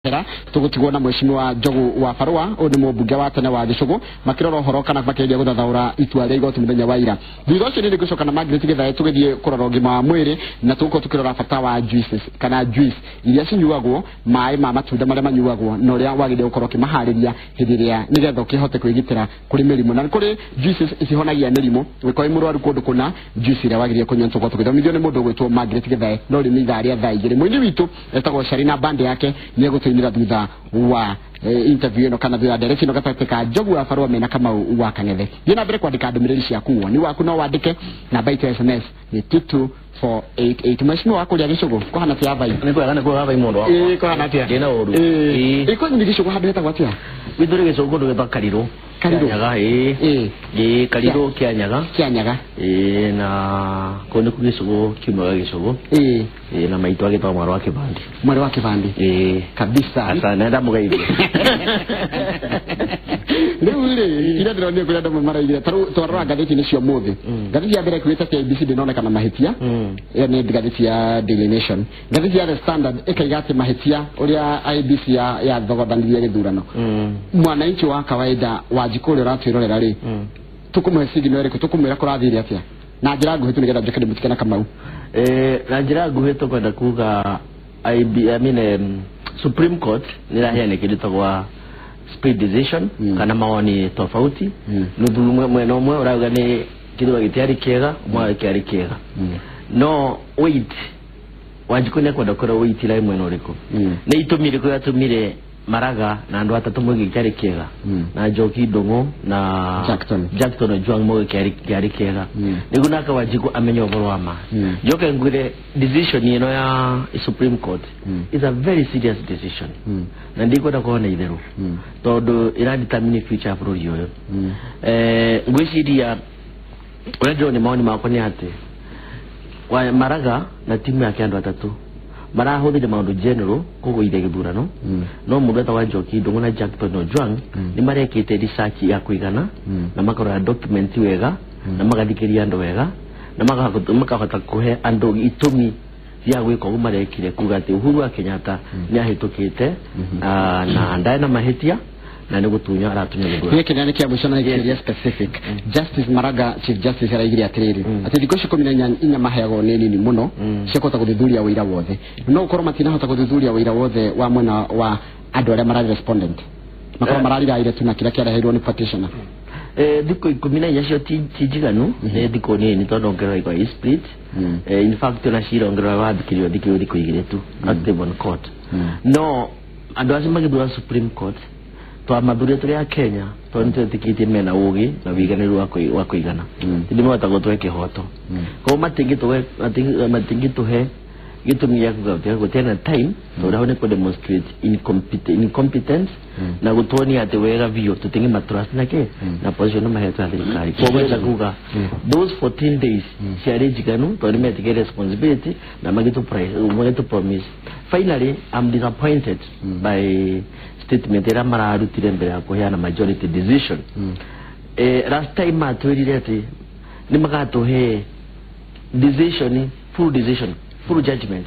Era tugutigwo na mheshimiwa Njogu wa Barua uyu ni mũmbunge wa tene wa Gĩcũgũ makĩrora ũhoro kana makĩgeria gũthathaũra itua rĩa igoti mũthenya wa ira. Thutha ũcio nĩ ngũcoka na Margaret Githae tũgĩthiĩ kũrora ũgima wa mwĩrĩ na tũgũkorwo tũkĩrora bata wa juices kana juice iria cinyuagwo, maĩ ma matunda marĩa manyuagwo na ũrĩa wagĩrĩire gũkorwo ũkĩmaharĩria hĩndĩ ĩrĩa nĩgetha ũkĩhote kwĩgitĩra kũrĩ mĩrimũ, na nĩ kũrĩ juices cihonagia mĩrimũ. Ũngĩkorwo wĩ mũrwaru kũndũ kũna, juice ĩrĩa wagĩrĩire kũnyua nĩ tũgũkorwo tũgĩthomithio nĩ mũndũ ũgwĩtwo Margaret Githae. No rĩu nĩ ithaa rĩa thaa 2. Mũini witũ etagwo Sharina, band yake nĩ egũtũinĩra thutha wa interview ĩno kana thutha wa ndereti ĩno gatagatĩ ka Njogu wa Barua mena Kamau wa Kang'ethe. Thiĩ na mbere kwandĩka ndũmĩrĩri ciaku, woni waku no wandĩke. Namba itũ ya SMS nĩ 22488. Mheshimiwa wa kũrĩa Gĩcũgũ, kũhana atĩa vai? Nĩ kwega, nĩ kwega vai mũndũ wakwa. Ĩĩ, kũhana atĩa? Ndĩna ũru. Ĩĩ, ĩĩ, kwanyu nĩ Gĩcũgũ handũ hetagwo atĩa? Gwitũ nĩ Gĩcũgũ kũndũ gwĩtwa Karirũ. Karirũ. Kĩanyaga, ĩĩ. Ĩĩ. Ĩĩ, Karirũ Kĩanyaga. Kĩanyaga. Ĩĩ, na kũu nĩkuo Gĩcũgũ kiumaga Gĩcũgũ. Ĩĩ. Ĩĩ, na maitũ agĩtwa mwarĩ wa Kĩbandi. Mwarĩ wa Kĩbandi. Ĩĩ. Kabisa. Asante, na ndamũgeithia. Rĩu rĩ, ira ndĩronire kũrĩa andũ amwe maraigire tarĩu twarora ngathĩti-inĩ cia ũmũthĩ, ngathĩti ya mbere ĩkuĩte atĩ IEBC ndĩnonekana mahĩtia. Ĩyo nĩ ngathĩti ya Daily Nation. Ngathĩti ya The Standard ĩkaiga atĩ mahĩtia ũrĩa IEBC yathogothanirie gĩthurano. Mwananchi wa kawaida wa njikũ ũrĩa ũratwĩrorera rĩ, tũkũmũhe signal ĩrĩkũ? Tũkũmwĩra kũrathire atĩa na njĩra nguhĩ tu nĩgetha njoke ndĩmũtige na Kamau? Na njĩra nguhĩ tũkwenda kuga IB, I mean, Supreme Court nĩ ĩraheana kĩndũ gĩtagwo split decision kana mawoni tofauti. Nuthu mwena ũmwe ũrauga nĩ kĩthurano gĩtiarĩ kĩega, ũmwe kĩarĩ kĩega. No wait, Wanjikũ nĩ ekwenda kũrora wait ĩrarĩ mwena ũrĩkũ, nĩ itũmi irĩkũ yatũmire Maraga na andũ atatũ moige kĩarĩ kĩega na Njoki Ndũng'ũ na Jackton. Jackton Ojwang moige kĩarĩ kĩega, nĩguo nake Wanjikũ amenye ũhoro wa ma. Njoke ngwĩre decision ĩno ya Supreme Court is a very serious decision, na ndikwenda kũhona itherũ tondũ ĩra determine future ya bũrũri ũyũ. Ngwĩciria ũrĩa ndĩrona, mawoni makwa nĩ atĩ Maraga na timu yake andũ atatũ marahũthĩre maũndũ general kũgũithia gĩthurano, no mũndũ etagwa Njoki Ndũng'ũ na Jackton Ojwang nĩ marekĩte research ya kũigana na makarora document wega na magathikĩria andũ wega na makahota kũhe andũ itũmi cia gwĩka ũguo marekire, kuga atĩ Uhuru wa Kenyatta nĩ ahĩtũkĩte, na ndarĩ na mahĩtia na nĩ gũtunya aratunya gĩthurano. Gĩkĩ nĩ kĩa mũico na nĩ kĩũria specific. Justice Maraga, Chief Justice, araigire atĩrĩrĩ atĩ thikũ ici 14 maheagwo nĩ nini mũno cia kũhota gũthuthuria ũira wothe. No ũkorwo matinahota gũthuthuria ũira wothe wa mwena wa andũ arĩa mararĩ respondent, makorwo marariraire tu na kĩrĩa kĩareheirwo nĩ petitioner. Thikũ 14 cio ti njiganu, nĩ thikũ nini tondũ ongerera ikwa i split. In fact ona cira ongerera wathikĩrio thikũ 2 tu active on court. No andũ acio magĩthura Supreme Court twamathurire tũrĩ a Kenya tondũ nĩ twetĩkĩtie mena ũgĩ na ũiganĩru wa kũigana, nĩ mahota gũtũhe kĩhoto. Koguo matingĩtũhe gĩtũmi gĩa kuga atĩ gũtirĩ na time, tondũ hau nĩ kũ demonstrate incompetence na gũtuonia atĩ wega biũ tũtingĩma trust na kĩ na position mahetwo ya thirikari. Koguo ndĩrenda kuga those 14 days ciarĩ njiganu tondũ nĩ metĩkĩre responsibility na magĩtũ promise. Finally, I'm disappointed by statement ĩrĩa mararutire mbere ya kũheana majority decision. Last time matwĩrire atĩ nĩ magatũhe decision, full decision, full judgment,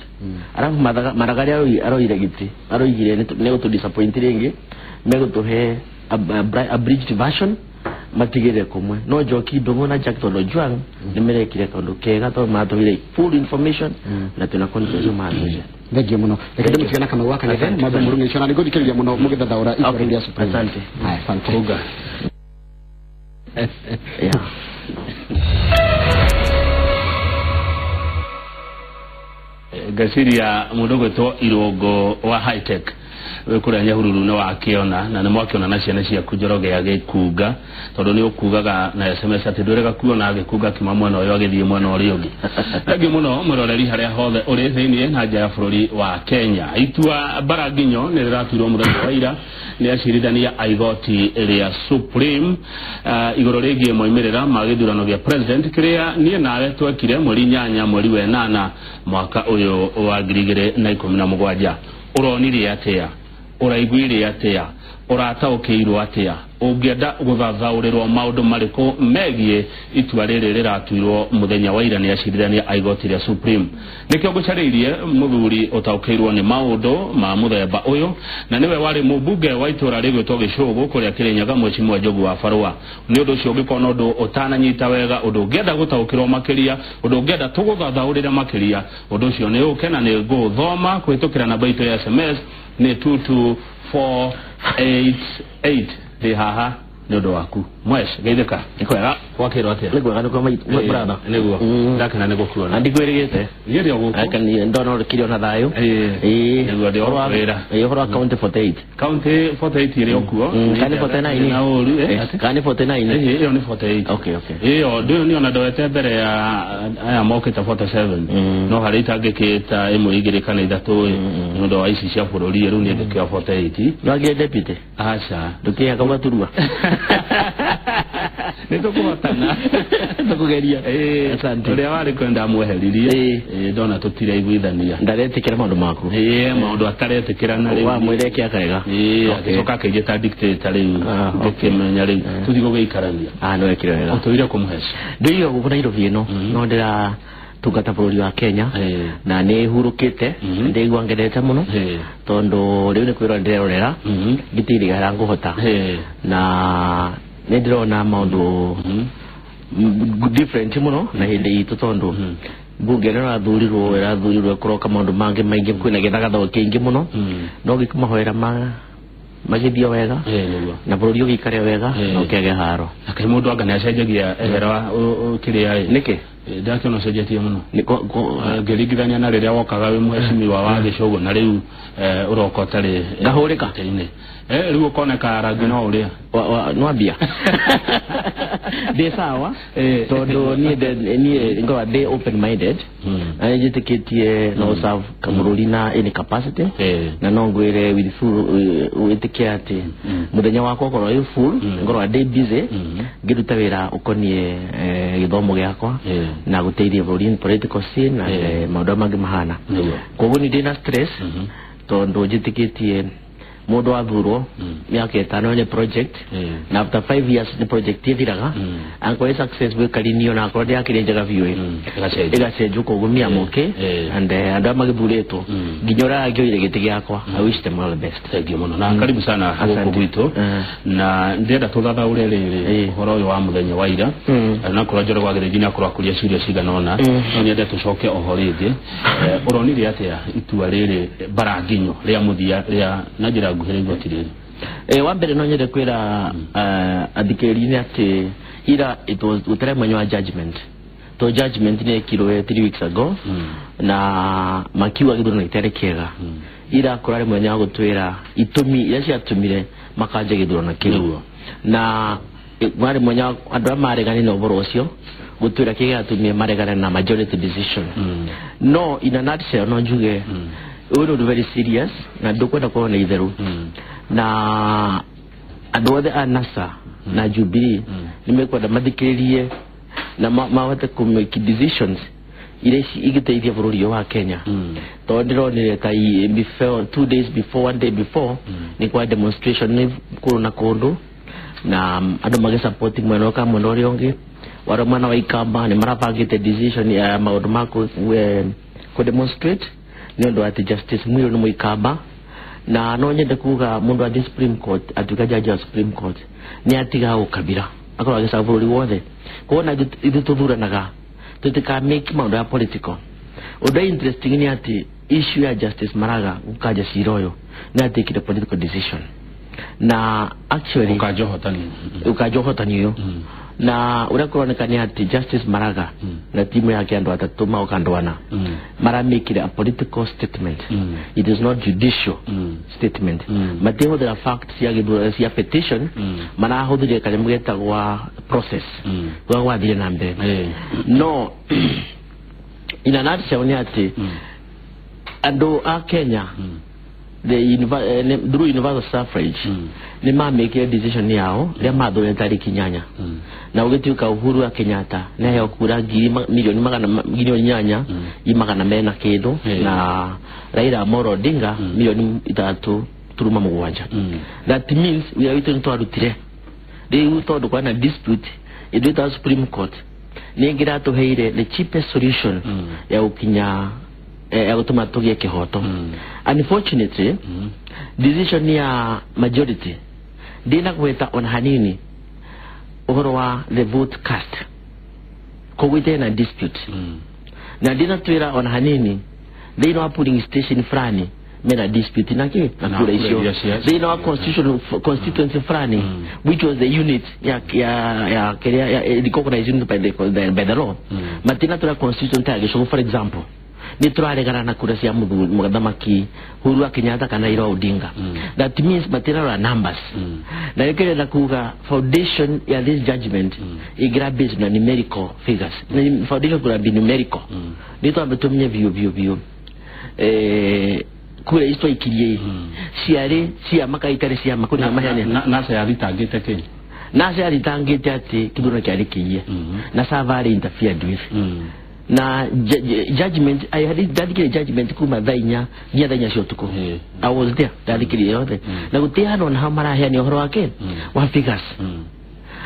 arabu Maraga rĩa aroire gĩtĩ aroigire nĩ gũtũ disappoint rĩngĩ, megũtũhe abridged version matigĩrĩre kũmwe. No Njoki Ndũng'ũ na Jackton Ojwang nĩ merekire kaũndũ kega tondũ matũheire full information na twĩna confidence matũhe. Thengiũ mũno, reke ndĩmũtige na Kamau wa Kang'ethe. Asante. Mwambe mũrung'ĩico na nĩngũthikĩrĩria mũno mũgĩthathaũra itua Okay. rĩu rĩa Supreme. Asante. Haya, asante. Kuga. Yeah. Ngeciria mũndũ ũgwĩtwo Irũngũ wa high tech wĩ kũrĩa Nyahururu nĩ wakĩona na nĩ mwakĩona na ciana ciaku Njoroge agĩkunga, tondũ nĩ ũkugaga na SMS atĩ ndwĩrĩga kuona agĩkunga kiuma mwena ũyũ agĩthiĩ mwena ũrĩa ũngĩ. Thengiũ mũno mwĩroreri harĩa hothe ũrĩ thĩinĩ na nja ya bũrũri wa Kenya. Itua bara nginyo nĩ rĩratuirwo mũthenya wa ira nĩ acirithania a igoti rĩa Supreme igũrũ rĩgiĩ moimĩrĩra ma gĩthurano gĩa president kĩrĩa niĩ nawe twekire mweri 8 mweri wa 8 mwaka ũyũ wa 2017. Ũronire atĩa? Ũraiguire atĩa? Ũrataũkĩirwo atĩa? Ũngĩenda gũthathaũrĩrwo maũndũ marĩkũ megiĩ itua rĩrĩ rĩratuirwo mũthenya wa ira nĩ acirithania a igoti rĩa Supreme. Nĩkĩo ngũcarĩirie mũthuri ũtaũkĩirwo nĩ maũndũ ma mũthemba ũyũ, na nĩwe warĩ mũmbunge wa itũra rĩgwĩtwo Gĩcũgũ kũrĩa Kĩrĩnyaga, Mheshimiwa Njogu wa Barũa. Nĩ ũndũ ũcio ũngĩkorwo na ũndũ ũtananyita wega, ũndũ ũngĩenda gũtaũkĩrwo makĩria, ũndũ ũngĩenda tũgũthathaũrĩre makĩria, ũndũ ũcio nĩ ũke na nĩ ngũthoma kũhĩtũkĩra namba itũ ya SMS nĩ 22488. Ndĩ haha nĩ ũndũ waku. Mwesh, geithĩka. Nĩ kwega. Wakĩrwo atĩa? Nĩ kwega, nĩ kwa brother. Nĩguo. Ndakena nĩ gũkuona. Ndikwĩrĩgĩte. Niĩ ndĩ o gũkũ. Aka ndona ũrĩkire ona thayũ. Ĩĩ. Nĩguo ndĩ o wĩra. Ĩĩ, ũhoro wa county 48. County 48 ĩrĩ o kuo. Kana nĩ 49? Na ũru. Kana nĩ 49? Ĩĩ, ĩyo nĩ 48. Okay, okay. Ĩyo ndĩyo niĩ ona ndoete mbere ya aya mokĩte 47. No harĩa itangĩkĩta ĩmwe igĩrĩ kana ithatũ nĩ ũndũ wa ici cia bũrũri, rĩu niĩ ngĩkĩoya 48. Nĩwagire deputy? Aca. Ndũkĩaga ũgaturua. Nĩ tũkũhotana. Tũkũgeria. Asante. Ũrĩa warĩ kwenda amweheririe. Ndona tũtiraiguithania. Ndaretĩkĩra maũndũ maku. Ĩĩ, maũndũ ataretĩkĩra na rĩu. Wamwĩra eke akarega. Ĩĩ, agĩcoka akĩnjĩta dictator rĩu. Ngĩkĩmenya rĩu tũthiĩ gũgĩikarania. Nĩ wekire wega. Ũtũire kũmũheca. Ndũire gũkũ Nairobi ĩno. No ndĩra tungata bũrũri wa Kenya. Na nĩ hurũkĩte. Ndĩigua ngenete mũno. Tondũ rĩu nĩ kwĩrora ndĩrerorera. Ngĩtirĩga harĩa ngũhota. Na nĩ ndĩrona maũndũ different mũno na hĩndĩ itũ, tondũ mbunge ĩno ĩrathurirwo kũroka maũndũ mangĩ maingĩ, kwĩna gĩthagathago kĩingĩ mũno. No gĩkũmahoera magĩthiĩ wega na bũrũri ũgĩikare wega na ũkĩage haro. Na kaĩ mũndũ anga nĩacenjagia ehera kĩrĩa ĩ? Nĩkĩ? Ndakĩona ũcenjetie mũno. Ngĩringithania na rĩrĩa wokaga wĩ mheshimiwa wa Gĩcũgũ na rĩu ũroka ũtarĩ ngahũrĩka. Rĩu ũkoneka rangi no ũrĩa. Nwambia. Ndĩ sawa tondũ niĩ ngoragwo ndĩ open minded. Na nĩ njĩtĩkĩtie no serve kabũrũri na any capacity. Na no ngwĩre with full wĩtĩkie atĩ mũthenya wakwa ũkorwo wĩ full, ngoragwo ndĩ busy ngĩruta wĩra ũkoniĩ gĩthomo gĩakwa na gũteithia bũrũri in political scene na maũndũ mangĩ mahana. Koguo nĩ ndĩna stress tondũ njĩtĩkĩtie mũndũ athurwo mĩaka ĩtano nĩ project, na after 5 years nĩ project ĩthiraga. Angĩkorwo ĩ success gwĩkarinio na akorwo ndĩakĩrĩ njega biũ ĩgacenjio. Koguo me am okay and andũ arĩa magĩthurĩtwo nginya ũrĩa angĩoire gĩtĩ gĩakwa, I wish them all the best. Thank you mũno na karibu sana gũkũ gwitũ. Na ndĩrenda tũthathaũre rĩrĩ ũhoro ũyũ wa mũthenya wa ira. Na korwo Njoroge wa Gĩthĩnji nĩakorwo akũria ciũria cigana ũna, no nyende tũcoke oho rĩngĩ. Ũronire atĩa itua rĩrĩ baranginyo rĩa mũthia rĩa na njĩra nguhĩ igoti rĩrĩ? Wa mbere no nyende kwĩra athikĩrĩria atĩ ira it was gũtarĩ mwenya wa judgment. To judgment nĩ ĩkirwo 3 weeks ago na makiuga gĩthurano gĩtarĩ kĩega. Ira kũrarĩ mwenya wa gũtwĩra itũmi iria ciatũmire makanja gĩthurano kĩu. Na warĩ mwenya andũ arĩa maregani na ũhoro ũcio gũtwĩra kĩrĩa gĩatũmire maregane na majority decision. No in a nutshell no njuge ũyũ nĩ ũndũ very serious na ndũkwenda kuona itherũ. Na andũ othe a NASA na Jubilee nĩ mekwenda mathikĩrĩrie na mahote kũ make decisions iria igĩteithia bũrũri ũyũ wa Kenya. Tondũ ndĩronire ta before 2 days before, 1 day before nĩ kwa demonstration nĩ kũndũ na kũndũ na andũ magĩsupport mwena ũyũ kana mwena ũrĩa ũngĩ. Warĩa mwena wa Ikamba nĩ marabangĩte decision ya maũndũ ma kũ demonstrate nĩ ũndũ atĩ Justice Mwiru nĩ Mũikamba. Na no nyende kuga mũndũ athiĩ Supreme Court atuĩka judge wa Supreme Court nĩ atigaga gũkabira akorwo agĩcaga bũrũri wothe. Koguo na ithuĩ tũthuranaga tũtika make maũndũ ya political. Ũndũ interesting nĩ atĩ issue ya Justice Maraga gũkanja cira ũyũ nĩ atekire political decision. Na actually ũkanja ũhotani. Ũkanja ũhotani ũyũ. Na ũrĩa kũroneka nĩ atĩ Justice Maraga na timu yake andũ atatũ maoka andũ ana maramĩkire a political statement. It is not judicial statement. Matihũthĩra fact cia gĩthurano cia petition, marahũthĩrire kanyamũ getagwa process gwa gwathire na mbere. No in a nutshell nĩ atĩ andũ a Kenya through universal suffrage nĩ mamĩkire decision yao rĩa mathurire tarĩki 8 na ũgĩtuĩka Uhuru wa Kenyatta nĩaheo kura ngiri milioni magana milioni 8 magana mena kĩndũ na Raila Amolo Odinga milioni 3.7. That means wĩra witũ nĩ twarutire Riu tondu kwana dispute ithuĩ Supreme Court nĩ ĩngĩratũheire the cheapest solution ya gũkinya ya gũtũma tũgĩe kĩhoto. Unfortunately, decision ya majority ndĩnagweta ona hanini ũhoro wa the vote cast, koguo itarĩ na dispute, na ndĩnatwĩra ona hanini thĩinĩ wa polling station fulani mena dispute na kĩ na kura icio thĩinĩ wa constituency fulani, which was the unit ya ya ya ya recognized unit by the law, matinatwĩra constituency ya Gĩcũgũ, for example, nĩ tũraregana na kura cia mũthamaki Uhuru wa Kenyatta kana Raila Odinga. That means matinarora numbers. Na nĩkĩrenda kuga foundation ya this judgment ĩngĩra based na numerical figures. Foundation could be numerical. Nĩ twambe tũmenye biũ biũ biũ kura ici twaikirie ciarĩ ciama kana itarĩ ciama kũrĩ maheane. NASA yathitangĩte kĩ? NASA yathitangĩte atĩ kĩthurano kĩarĩ kĩiye na Savare interfered with na judgment. I had ndathikire judgment kuma thaa inya nginya thaa inya cia ũtukũ. I was there, ndathikire yothe na gũtirĩ handũ ona hau maraheania ũhoro wake wa figures,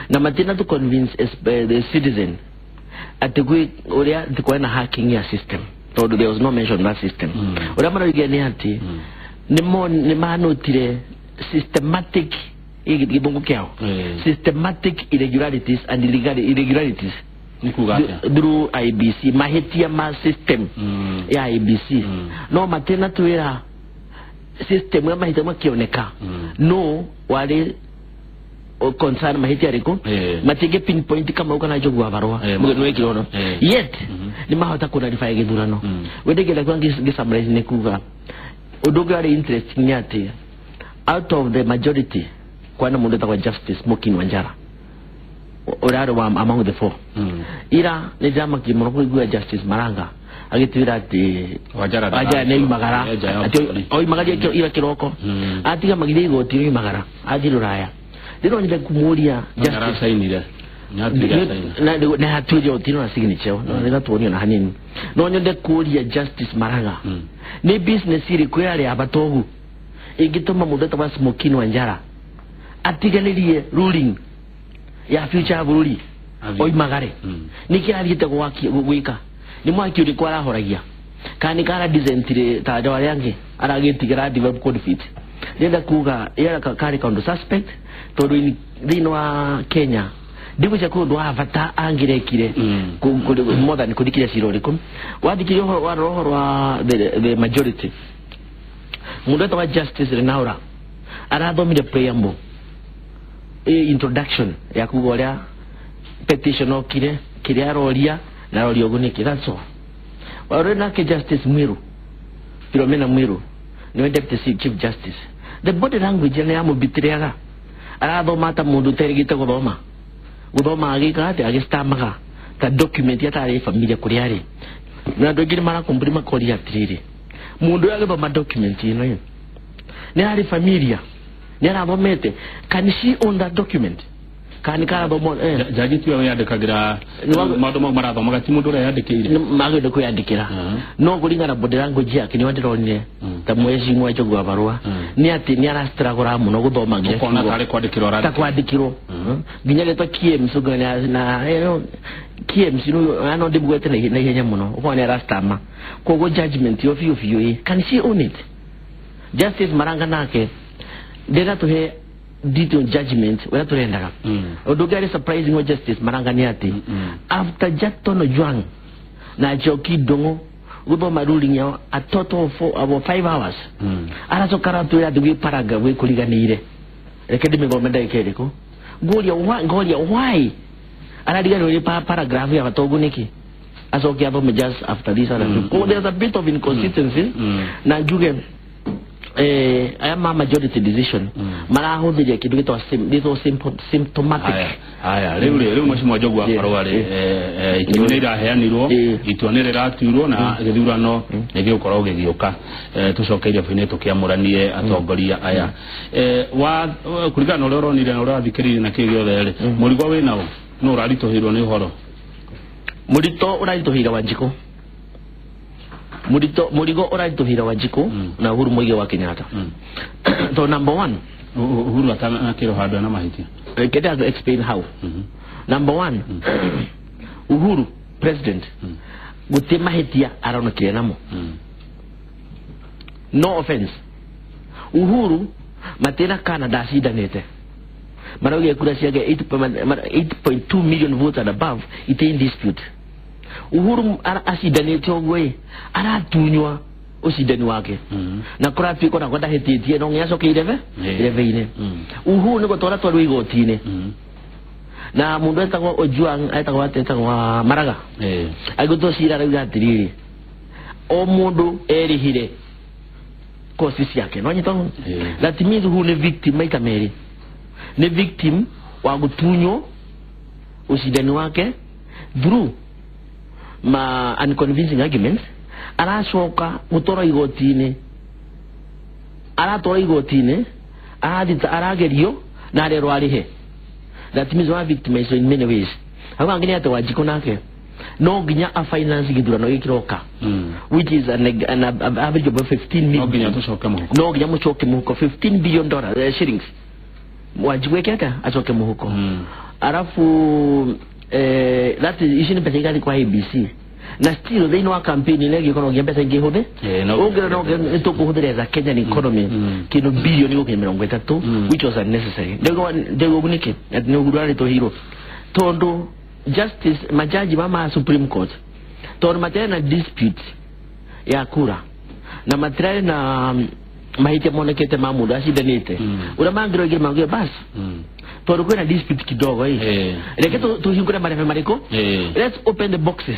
na matina to convince the citizen atĩ gwĩ ũrĩa atĩ na hacking ya system, tondũ there was no mention of that system. Ũrĩa maroigia nĩ atĩ nĩ manotire systematic, gĩthũngũ kĩao, systematic irregularities and irregularities through IBC, mahĩtia ma system ya IBC. No matina twĩra system ya mahĩtia makĩoneka no warĩ concern mahĩtia arĩkũ, matingĩ pinpoint kama kana Njogu wa Varũa mũgeni wekire ono, yet nĩ mahota kũ-nullify gĩthurano. Wendekera kwa ngĩ summarize nĩ kuga ũndũ ũngĩ warĩ interesting nĩ atĩ out of the majority kwana mũndũ wĩtagwo Justice Mokin Wanjara ũrĩa wa among the four. Ira nĩ ndĩramakire mũno kũigua Justice Maranga agĩtwĩra atĩ Wanjara nĩ oimagara, atĩ oimagaria ira kĩroko atiga magithie igoti oimagara athiĩ rũraya. Ndĩronire kũmũria Justice nĩ hatuire ũtino na signature no nĩgatuonio na hanini, no nyende kũria Justice Maranga nĩ business ĩrĩkũ yarĩ ya bata ũguo ĩngĩtũma mũndũ wĩtagwo Smokin Wanjara atiganĩrie ruling ya future ya bũrũri oimagare? Nĩkĩ athiĩte gwĩka? Nĩ mwaki ũrĩkũ arahoragia kana nĩ kara dysentery ta andũ arĩa angĩ aragĩtigĩra develop cold feet? Ndĩrenda kuga ĩra karĩ kaũndũ suspect, tondũ thĩinĩ wa Kenya ndigwĩciria kwĩ ũndũ wa bata angĩrekire more than kũthikĩrĩria cira ũrĩkũ. Wathikĩrĩria warora ũhoro wa the majority, mũndũ wetagwo Justice Renaura arathomire preamble, introduction ya kuga ũrĩa petition okire, kĩrĩa aroria na aroria ũguo nĩkĩ, that's all. Warora nake Justice Mwiru, Philomena Mwiru nĩwe Deputy Chief Justice, the body language nĩ yamũbitĩrĩaga, arathoma ta mũndũ ũterĩgĩte gũthoma gũthoma agĩka atĩ agĩstamaga ta document atarĩ familia kũrĩa arĩ. Na andũ aingĩ nĩ marakumbũri makoria atĩrĩrĩ, mũndũ ũyũ agĩthoma document ĩno nĩ arĩ familia, nĩ arathomete, can she own that document? Kana karathoma jaji tiwe wĩyandĩkagĩra maũndũ mau marathomaga, ti mũndũ ũrĩa yandĩkĩire magĩrĩire kwĩyandĩkĩra, no kũringana na body language yake nĩwe ndĩronire ta mweci mwa Njogu wa Varũa nĩ atĩ nĩ arastruggle mũno gũthoma nginya ũkona tarĩ kwandĩkĩrwo ta kwandĩkĩrwo nginya rĩtwa KMC na KMC no ndĩmugwete na ihenya mũno, ũkona nĩ arastama. Koguo judgment yo biũ biũ, can she own it? Justice Maranga nake ndĩratũhe detailed judgment ũrĩa tũrendaga. Ũndũ ũngĩ arĩ surprising wa Justice Maranga nĩ atĩ after Jackton Ojwang na Njoki Ndung'u gũthoma ruling yao a total of about 5 hours, aracoka aratwĩra atĩ gwĩ paragraph ĩkũriganĩire, reke ndĩmĩthome ndagĩka ĩrĩkũ, ngoria why arariganĩrwo nĩ paragraph ya bata ũguo nĩkĩ, acoke athome just after this other. There's a bit of inconsistency na njuge aya ma majority decision marahũthĩria kĩndũ gĩtagwo symptomatic. Haya rĩu mheshimiwa Njogu wa Varũa rĩ, itemi nĩ iraheanirwo, itua nĩ rĩratuirwo na gĩthurano nĩ gĩgũkorwo gĩgĩũka. Tũcoke irabu-inĩ tũkĩamũranie atongoria aya wa kũringana na ũrĩa ũronire na ũrĩa wathikĩrĩirie na kĩ gĩothe rĩ, mũrigo wĩna ũ nũ ũraritũhĩirwo nĩ ũhoro? Mũrito ũraritũhĩire Wanjikũ, mũrigo ũraritũhĩire Wanjikũ na Uhuru Muigai wa Kenyatta. So number one, Uhuru atanakĩrwo handũ ena mahĩtia. Kenda explain how. Number one, Uhuru president guti mahitia aronekire namo. No offense. Uhuru matena kana ndacindanite maraugia kura ciake 8.2 million votes and above ite in dispute. Uhuru acindanite ũguo aratunywa ucindani wake na kuratuika na kwenda hititie no ngiacoke irebe irebe-inĩ. Uhuru nĩ gũtwara twarwo igoti-inĩ na mundu etagwo Ojwang etagwo atĩ etagwo Maraga agĩtwo cira arauga atĩrĩrĩ o mundu erĩhire kosi ciake no nyita that means Uhuru nĩ victim maita merĩ, nĩ victim wa gũtunywo ucindani wake through ma unconvincing arguments, aracoka gũtwarwo igoti-inĩ, aratwarwo igoti-inĩ arathita aragerio na arerwo arĩhe. That means wa victimized in many ways. Hau hangĩ nĩ atĩ Wanjikũ nake no nginya a finance gĩthurano gĩkĩroka, which is an average of 15 million. No nginya tũcoke mũhuko, no nginya mũcoke mũhuko 15 billion dollars shillings. Wanjikũ eke atĩa acoke mũhuko. Arafu that is ici nĩ mbeca igathiĩ kwa ABC na still thĩinĩ wa campaign ĩrĩa ĩngĩkorwo nginya mbeca ingĩhũthĩ ũngĩrora no nĩtũkũhũthĩra as a Kenyan economy kĩndũ bilioni gũkinya 30 which was unnecessary. Ndĩguo nĩkĩ atĩ nĩ Uhuru arĩtũhirwo tondũ justice majaji ma Supreme Court tondũ matirarĩ na dispute ya kura na matirarĩ na mahĩtia monekete ma mũndũ acindanĩte ũrĩa mangĩroigire mangĩoigire basi tondũ kwĩna dispute kidogo reke tũhingũre marebe marĩkũ, let's open the boxes.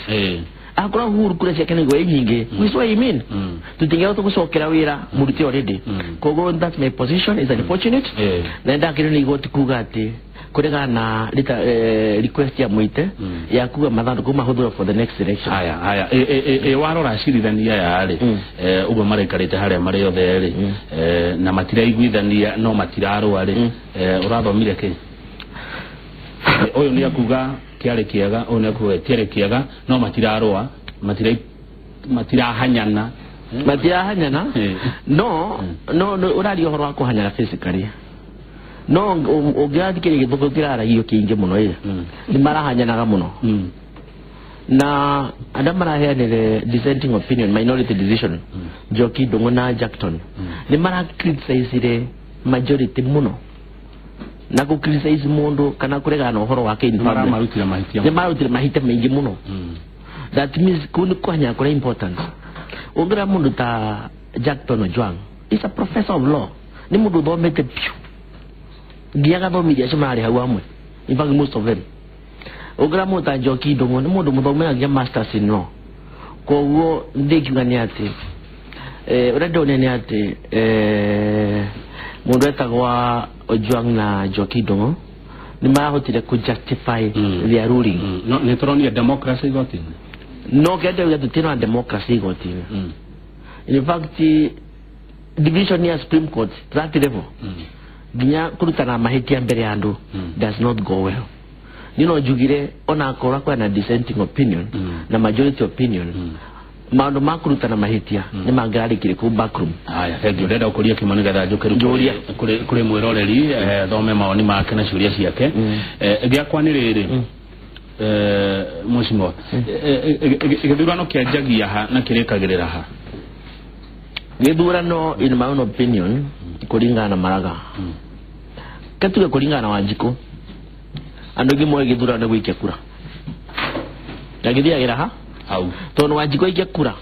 Akorwo Uhuru kura ciake nĩ igwe nyingĩ, we saw him in tũtingĩhota gũcokera wĩra mũrute already. Koguo that's my position is unfortunate na ndakĩrwo nĩ igoti kuga atĩ kũregana na request ya Muite ya kuga mathandũkũ mahũthĩrwo for the next election. Haya haya warora acirithania aya rĩ ũguo maraikarĩte harĩa marĩ othe rĩ na matiraiguithania no matirarũa rĩ, ũrathomire kĩ? Ũyũ nĩ akuga kĩarĩ kĩega, ũyũ nĩ akuga kĩarĩ kĩega, no matirarũa, matirahanyana, matirahanyana no no ũraria ũhoro wa kũhanyana physically no ũngĩrathikĩrĩria gĩthũngũ kĩraragio kĩingĩ mũno ĩ nĩ marahanyanaga mũno na arĩa maraheanire dissenting opinion minority decision Njoki Ndung'u na Jackton nĩ mara-criticize majority mũno na gũ criticize mũndũ kana kũregana na ũhoro wake in public nĩ mararutire mahĩtia maingĩ mũno. That means kũu nĩ kũhanyana kũrĩa important. Ũngĩrora mũndũ ta Jackton Ojwang is a professor of law, nĩ mũndũ ũthomete biũ nginya agathomithia acio mararĩ hau amwe, in fact most of them. Ũngĩrora mũndũ ta Njoki Ndung'u nĩ mũndũ mũthomu nginya masters in law. Koguo ndĩkiuga nĩ atĩ ũrĩa ndĩronire nĩ atĩ mũndũ etagwo Ojwang na Njoki Ndung'u nĩ marahotire kũ justify their ruling. No nĩ tũronire democracy igoti-inĩ. No kĩrĩa ndĩrauga tũtirĩ na democracy igoti-inĩ. In fact division ya Supreme Court that level nginya kũrutana mahĩtia mbere ya andũ does not go well. Niĩ no njugire ona akorwo kwĩna dissenting opinion na majority opinion maũndũ ma kũrutana mahĩtia nĩ mangĩrarĩkire kũu backroom. Haya, thank you. Ndĩrenda gũkũria kĩmwe nĩgetha njũke rĩu kũrĩ mwĩroreri thome mawoni make na ciũria ciake. Gĩakwa nĩ rĩrĩ mheshimiwa, gĩthurano kĩanjagia ha na kĩrĩkagĩrĩra ha? Gĩthurano in my own opinion kũringana na Maraga katuge kũringana na Wanjikũ andũ aingĩ moĩ gĩthurano nĩ gũikia kura na gĩthiagĩra ha hau tondũ Wanjikũ aikia kura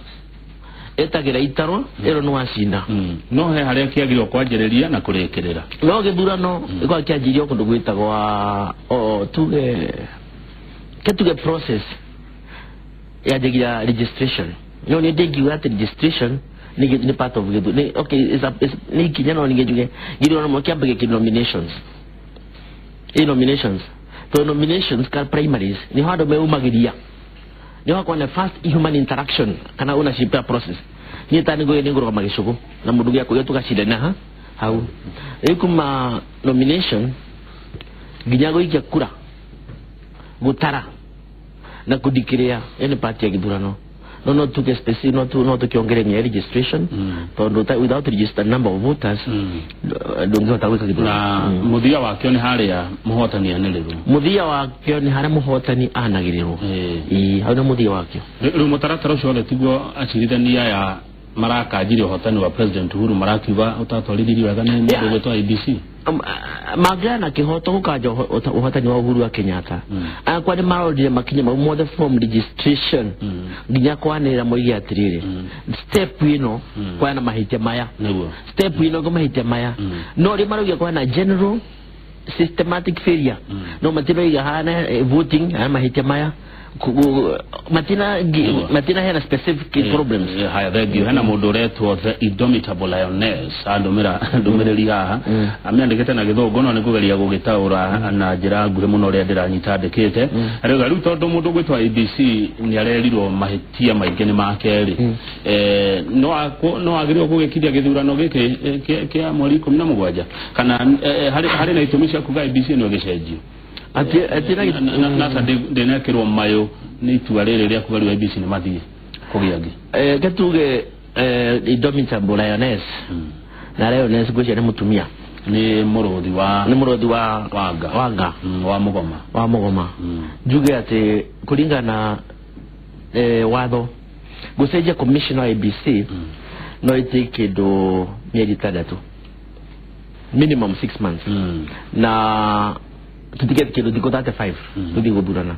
etagĩra itarwo ĩro nĩ wacinda. No he harĩa kĩagĩrĩirwo kwanjĩrĩria na kũrĩkĩrĩra. No gĩthurano gĩkoragwo kĩanjĩrĩirio kũndũ gwĩtagwo tuge ketuge process yanjagia registration. No nĩ ndingiuga atĩ registration nĩ part of gĩthurano. Okay, nĩ ikinya no ningĩ njuge gĩthurano kĩambagia kĩ nominations. Nominations to nominations ka primaries nĩ handũ meumagĩria nĩ hakorwo na first human interaction kana ownership ya process. Niĩ ta nĩngũgĩ nĩngũrũgama gĩcũgũ na mũndũ gĩakwa tũgacindana ha hau rĩu kuma nomination nginya gũikia kura gũtara na kũdikĩrĩa ĩyo nĩ part ya gĩthurano. No tuge specific no tukiongere ni registration tondu without registered number of voters ndungihota gwika githurano. Na muthia wakio ni haria muhotani anĩrĩrwo. Muthia wakio ni haria muhotani anagĩrĩrwo. Ĩĩ, hau nĩ muthia wakio. Rĩu mũtaratara ũcio wothe tiguo acirithania aya marakanjire ũhotani wa President Uhuru marakiuga ũtatwarithirio wega nĩ mũndũ ũgwĩtwo IEBC. Mangĩra na kĩhoto gũkanja ũhotani wa Uhuru wa Kenyatta. Akwa nĩ marorire makinya mau mothe from registration nginya kwanĩrĩra moige atĩrĩrĩ, step ĩno kwana mahĩtia maya, step ĩno ngo mahĩtia maya, no rĩ marauga kwana general systematic failure, no matiroiga hana voting hana mahĩtia maya, matina hena specific problems. Haya, thank you. Hena mundu uretwo the indomitable lioness andumira ndumiriri haha amiandikite na githungu no nikugeria gugitaura na njira nguhi muno uria ndiranyita andikite. Arauga riu tondu mundu gwitwo IEBC ni arerirwo mahitia maingi ni makeri, no agirirwo gugikiria githurano giki kia mweri 17 kana hari na itumi cia kuga IEBC no gicenjio. Nasa ndinekirwo mayo ni itua rĩrĩ rĩa kuga rĩu IEBC nĩ mathiĩ kũgĩa angĩ. Gatuge indomitable lioness na lioness ngwĩciria nĩ mũtumia, nĩ mũrũthi wa wanga wa mũgoma wa mũgoma. Njuge atĩ kũringana na watho gũcenjia commissioner wa IEBC no ĩtake kĩndũ mĩeri 6 minimum 6 months, na tutigete kindu thikũ 35 tuthi guthurana.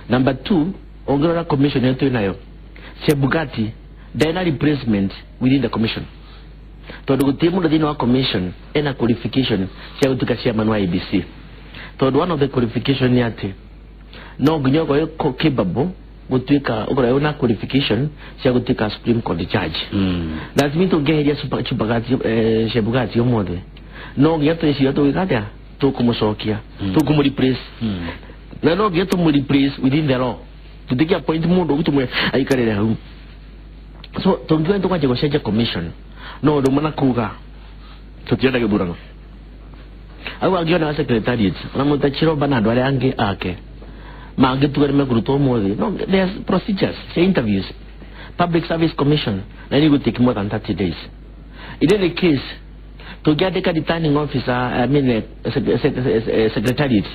Number 2, ongorora commission yetu inayo Chebukati ndena replacement within the commission, tondu gutie mundu thiini wa commission ena qualification cia gutuika chairman wa IEBC, tondu one of the qualification ni ati no nginya ukorwo capable gutuika ukorwo wina qualification cia gutuika Supreme Court judge. That means tungeheria Chebukati umuthi no nginya twiciria tugwika atia, tukumucokia, tukumureplace, na no nginya tumureplace within the law, tutiki appoint mundu gutumwe aikarire hau. So tungiwa tukwanjia gucenjia commission no undu mana kuga tutienda githurano au angiona wa secretariat ona mundu Chiromba na andu aria angi ake mangituga nimekũrutwo umuthi. No, there's procedures cia interviews, Public Service Commission, na ni gutake more than 30 days. In any case tungiandika returning officer, I mean secretariat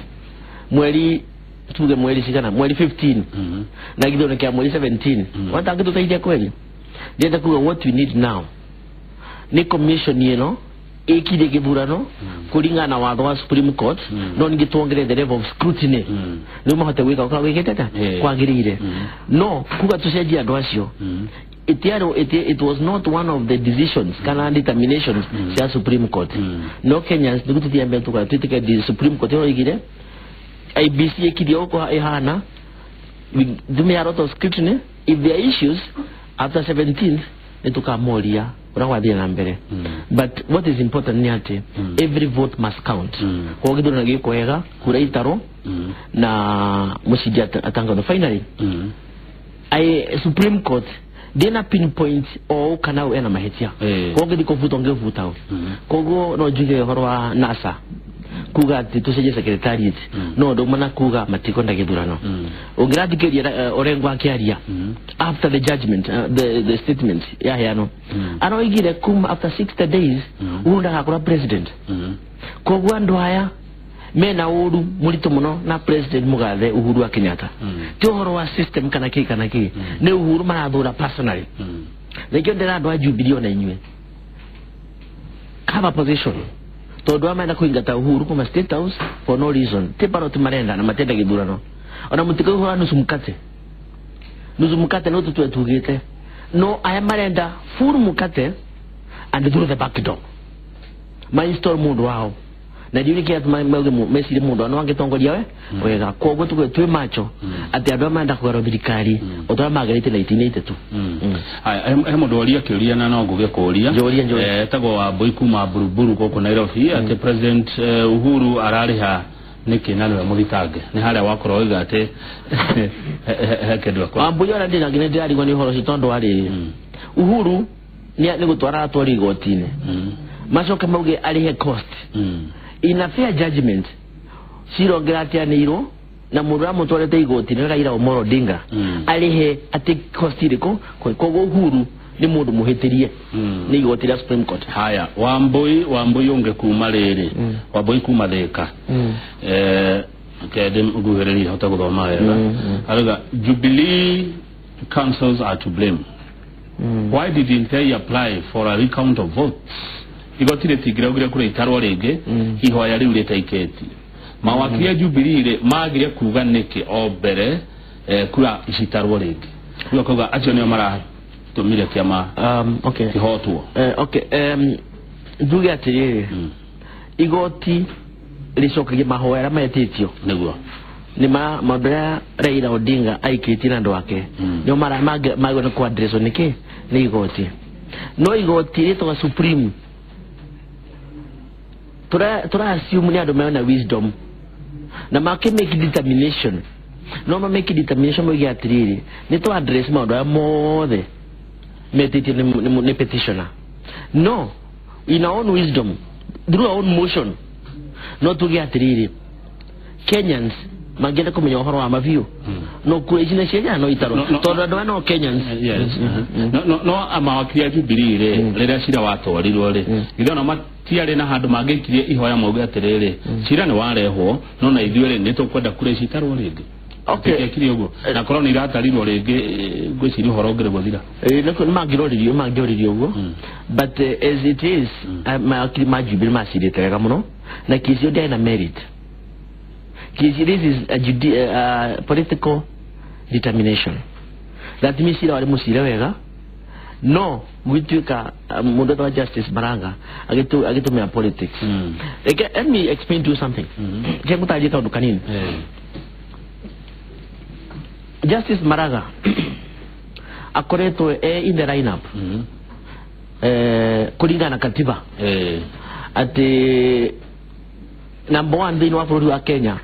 mweri tuge mweri cigana, mweri 15 na githurano kia mweri 17 watangituteithia kweli. Ndĩrenda kuga what we need now ni commission ĩno ĩkire gĩthurano kũringana na watho wa Supreme Court, no ningĩ tuongerere the level of scrutiny nĩguo mahote gwĩka ũrĩa wĩkĩte atĩa kwagĩrĩire. No kuga tũcenjie andũ acio, it was not one of the decisions kana determinations cia Supreme Court. No Kenyans nĩguo tũthiĩ mbere tuga twĩtĩke the Supreme Court ĩroigire IEBC ĩkirie ũguo ĩhana, we do a lot of scrutiny. If there are issues after 17th nĩtũkamoria ũrĩa gwathiĩ na mbere. But what is important nĩ atĩ every vote must count. Koguo gĩthurano gĩkwo wega, kura itarwo na mũcindi atangathwo. Finally, Supreme Court ndĩna pinpoint o kana ena mahĩtia, koguo ngĩthiĩ kũbuta ngĩbuta ũ. Koguo no njuge ũhoro wa NASA kuga atĩ tũcenjie secretariat no ũndũ ũmwe na kuga matikwenda gĩthurano. Ũngĩrathikĩrĩria Orengo akĩaria after the judgment, the statement yaheanwo, aroigire kuma after 60 days Uhuru ndagakorwo president. Koguo andũ aya mena ũru mũritũ mũno na President Mugathe Uhuru wa Kenyatta. Ti ũhoro wa system kana kĩ kana kĩ, nĩ Uhuru marathũra personally. Nĩkĩo ndĩra andũ a Jubilee ona inyuĩ have a position, tondu amenda kuingata Uhuru kuma State House for no reason. Ti ballot marenda na matenda githurano ona mutikaihura nusu mukate, nusu mukate no tutue tugite, no aya marenda full mukate and through the back door ma install mundu wao na ndiũ nĩkĩ mecire mundu no angĩtongoria we wega. Koguo tuge twĩ macho atĩ andũ aya marenda kũgarũra thirikari o ta ũrĩa magerĩte 1982. Haya, he mũndũ woria kĩũria na no ngũgĩkũria. Njũria. Etagwo Wambui kuma Buruburu gũkũ Nairobi, atĩ President Uhuru ararĩha nĩkĩ na nĩwe mũthitange? Nĩ harĩa wakorwo oiga atĩ he kĩndũ akwa. Wambui ona ndĩna nginya ndĩrarigwo nĩ ũhoro ũcio tondũ wa rĩrĩ, Uhuru nĩ gũtwara aratwarwo igoti-inĩ, macoke mauge arĩhe cost. In a fair judgment, cira ũngĩratianĩirwo na mundu amutwarite igoti ni Raila Amolo Odinga arihe ati cost iriko koguo Uhuru ni mundu muhitirie ni igoti ria Supreme Court. Haya, Wambui unge kuma riri Wambui kuma Thika kende nguhĩrĩrie hote guthoma wega. Aruga Jubilee councils are to blame. Why didn't they apply for a recount of votes? Igoti rĩtingĩraugire kura itarwo rĩngĩ ihoya rĩu rĩtaikĩtie. Mawakiri a Jubilee rĩ magire kuga nĩkĩ o mbere kura icitarwo rĩngĩ. Rĩu akauga acio nĩo maratũmire kĩama kĩhotwo. Njuge atĩrĩrĩ, igoti rĩcokagia mahoya arĩa metĩtio nĩguo nĩ maũndũ arĩa Raila Odinga aikĩtie na andũ ake nĩo magĩrĩirwo nĩ kũ-addresswo nĩkĩ nĩ igoti. No igoti rĩtagwo Supreme tura assume ni andũ mena wisdom na make make determination. No ma make determination moige atĩrĩrĩ nĩ tũ address maũndũ aya mothe metĩtio nĩ petitioner. No in our own wisdom through our own motion no tuge atĩrĩrĩ Kenyans mangĩenda kũmenya ũhoro wa mabiũ no kura ici nĩcienjaga no itarwo tondũ andũ aya no Kenyans. Yes. No mawakiri a Jubilee rĩ rĩrĩa cira watwarirwo rĩ githĩ ona matiarĩ na handũ mangĩikirie ihoya mauge atĩrĩrĩ cira nĩ warehwo no na ithuĩ rĩ nĩ tũkwenda kura ici itarwo rĩngĩ. Tikekire ũguo na korwo nĩ iratarirwo rĩngĩ ngwĩciria ũhoro ũngĩrĩ gũthira. Nĩ mangĩoririo ũguo but as it is mawakiri ma Jubilee macirĩte wega mũno na kesi ĩyo ndĩarĩ na merit. This is a political determination. That means cira warĩ mũcire wega no gwituĩka mũndũ wa Justice Maraga agĩtũmĩra politics. Let me explain to you something. Reke ngũtarĩrie kaũndũ kanini. Justice Maraga akoretwo e in the lineup kũringana na katiba atĩ number 1 thĩinĩ wa bũrũri wa Kenya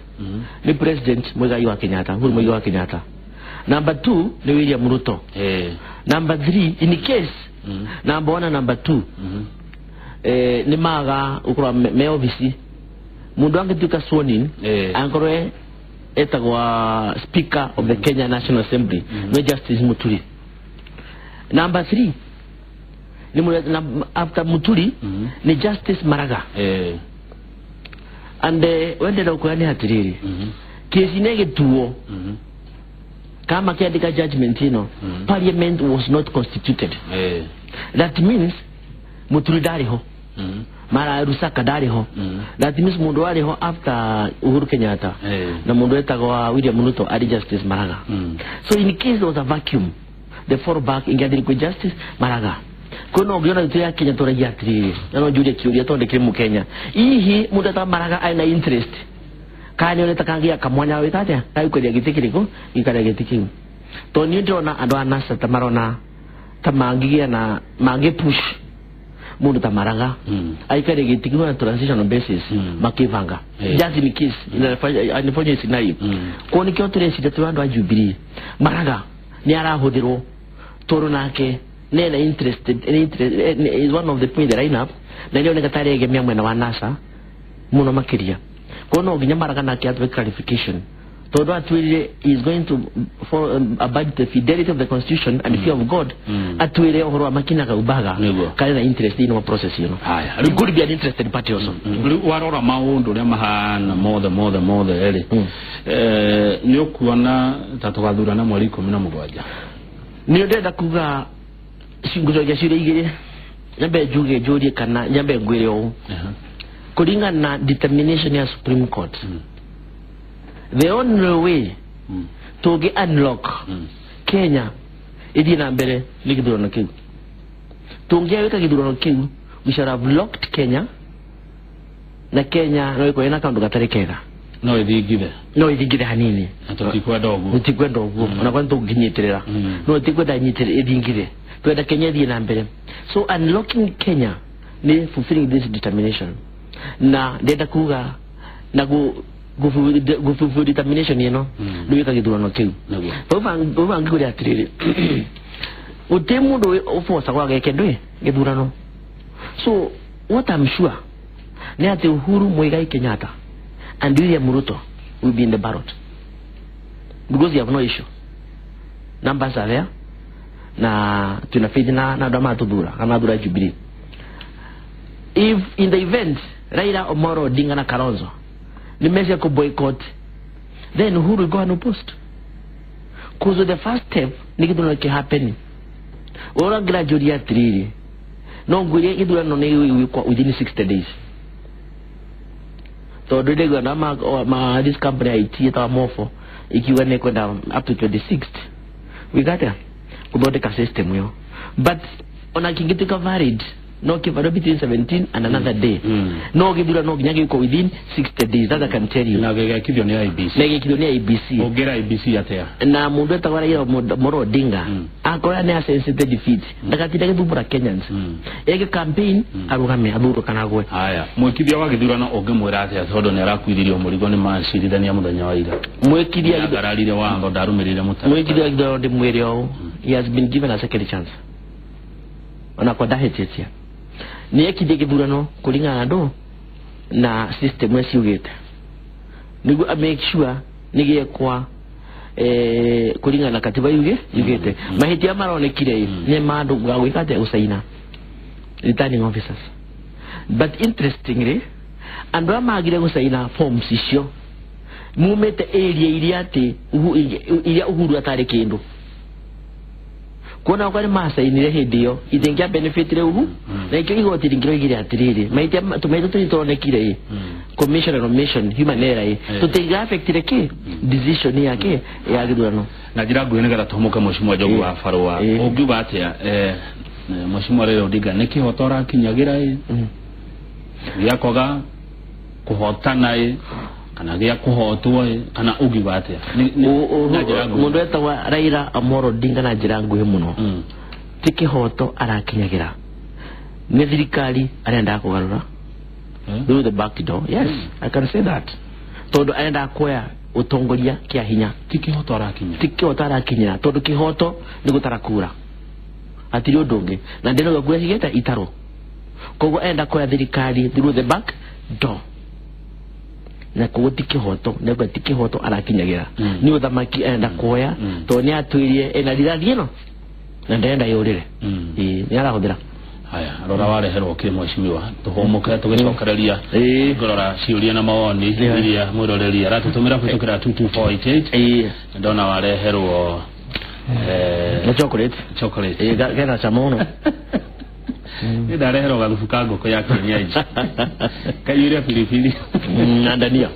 ni President Muigai wa Kenyatta, Uhuru Muigai wa Kenyatta. Number 2 ni William Ruto. Number 3 in case number 1 na number 2 ni maga ukorwa me office mundu angĩtuĩka sworn in angorwe etagwa Speaker of the Kenya National Assembly no Justice Muturi. Number 3 ni after Muturi ni Justice Maraga. And wendera ukoya ni atiriri kesi nĩ gĩtuo kama kĩandĩka judgment ĩno parliament was not constituted. That means Muturi ndarĩ ho, Mara Lusaka ndarĩ ho. That means mũndũ warĩ ho after Uhuru Kenyatta na mũndũ wetagwo William Ruto arĩ Justice Maraga. So in case there was a vacuum the fallback ingĩathire kwĩ Justice Maraga. Kono no ngiona itu ya Kenya tũragia atĩrĩrĩ na no njurie kĩũria tondũ ndĩkĩrĩ mũkenya hihi mũndũ ta Maraga aina interest kana nĩonete kangĩa kamwanya wĩka atĩa gagũikaria gĩtĩ kĩrĩkũ gĩikaria gĩtĩ kĩu tondũ niĩ ndĩrona andũ a NASA ta marona ta mangĩgĩa na mangĩ push mũndũ ta Maraga aikarie gĩtĩ kĩu na transitional basis makĩbanga just in case inafanya scenario. Koguo nĩkĩo tũreciria tũrĩ andũ a Jubilee Maraga nĩ arahũthĩrwo tondũ nake nena interested is one of the point the lineup na nĩ oneka tarĩ egemia mwena wa NASA mũno makĩria. Koguo no nginya Maraga nake atwe clarification tondũ atwĩrire he is going to for about the fidelity of the constitution and fear of God. Atwĩre ũhoro wa makinaga ubaga karĩ na interest in process ĩno. Haya, it could be an interested party also. Rĩu warora maũndũ ũrĩa mahana mothe rĩ nĩ ũkuona ta tũgathurana mweri 17. Nĩ ndĩrenda kuga ngũcokia ciũria igĩrĩ nyambe njuge njũrie kana nyambe ngwĩre ũũ kũringana na determination ya Supreme Court the only way tũngĩ unlock Kenya ĩthiĩ na mbere nĩ gĩthurano kĩu. Tũngĩawĩka gĩthurano kĩu we shall have locked Kenya na Kenya no ĩkorwo ĩna kaũndũ gatarĩ kega no ĩthingithe no ĩthingithe hanini na tũtikwenda ũguo tũtikwenda ũguo ona kwani tũngĩnyitĩrĩra no tũtikwenda ĩthingithe twenda Kenya ĩthiĩ na mbere. So unlocking Kenya ni fulfilling this determination na ndenda kuga na gufulfill determination ĩno nĩ gwĩka gĩthurano kĩu. Bau bangĩkwĩra atĩrĩrĩ gũtirĩ mũndũ ũbocagwo ageke ndũĩ gĩthurano. So what I'm sure nĩ atĩ Uhuru Muigai Kenyatta and William Ruto will be in the ballot. Because you have no issue. Numbers are there. Na tuna faith na andũ matuthura kana thura Jubilee. If in the event Raila Omolo Odinga na Kalonzo ni mesia ku boycott, then Uhuru will go unopposed. Cause the first step ni githurano ki happen. Ora gradually atiriri no ngwirie githurano ni gwikwa within 60 days. Tondu ndiguo na ma this company IT etawa Mofo ikiuga ni kwenda up to 26th we got there kuthondeka system yo, but ona kingituika valid no kivaro between 17 and another day. No githurano nginya gĩkwo within 60 days, that I can tell you. Na gĩgekithio nĩ IEBC. Na gĩgekithio nĩ IEBC. Ũngĩra IEBC atĩa? Na mũndũ etagwo Raila Omolo Odinga akorwo nĩ asense the defeat ndagatinda gĩthumbũra Kenyans. Eke campaign arũgame athurwo kana agwe. Haya, mwĩkithia wa gĩthurano ũngĩmwĩra atĩa tondũ nĩ arakuithirio mũrigo nĩ macirithania mũthenya wa ira? Mwĩkithia agararire watho ndarũmĩrĩire mũtaratara. Mwĩkithia wa gĩthurano ndĩmwĩre ũũ, he has been given a second chance. Ona kwa ndahĩtĩtie nĩ ekithie gĩthurano kũringana na andũ na system ĩrĩa ciugĩte nĩguo a make sure nĩ gĩekwa kũringana na katiba yugĩte. Mahĩtia maronekire nĩ ma andũ gwĩka atĩa gũcaina returning officers, but interestingly andũ arĩa magire gũcaina forms icio mumĩte area iria atĩ iria Uhuru atarĩ kĩndũ. Kuona kwa nĩ macainire hĩndĩ ĩyo itingia benefitire Uhuru na ikĩo igoti rĩngĩroigire atĩrĩrĩ mahĩtia tũmahĩtia tũrĩa tuonekire commission and omission human error tũtinga affectire kĩ decision yake ya gĩthurano. Na njĩra nguhĩ nĩgetha tũhũmũke Mheshimiwa Njogu wa Barũa, ũngiuga atĩa Mheshimiwa Raila Odinga nĩ kĩhoto arakinyagĩra ĩ gĩa kwaga kũhotana ĩ kana gĩa kũhotwo ĩ kana ũngiuga atĩa? Mũndũ etagwo Raila Omolo Odinga na njĩra nguhĩ mũno ti kĩhoto arakinyagĩra, nĩ thirikari arendaga kũgarũra through the back door. Yes, I can say that. Tondũ arendaga kuoya ũtongoria kĩa hinya. Ti kĩhoto arakinyĩra. Ti kĩhoto arakinyĩra tondũ kĩhoto nĩ gũtara kura, hatirĩ ũndũ ũngĩ, na ndĩrauga kura cigĩte itarũ. Koguo arenda kuoya thirikari through the back door, na koguo ti kĩhoto, nĩguo ti kĩhoto arakinyagĩra, nĩ ũthamaki arenda kuoya tondũ nĩ atwĩrie ena rithathi ĩno na ndarenda yũrĩre. Nĩ arahũthĩra. Haya, rora wareherwo kĩ mheshimiwa, tũhũmũke tũgĩcokereria ngorora ciũria na mawoni iria mwĩroreri aratũtũmĩra kũhĩtũkĩra 22488. Ndona wareherwo na chocolate. Chocolate. Gena cama mũno. Nĩ ndareherwo gathubu ka ngũkũ ya kienyeji kaiyũire biribiri na ndania.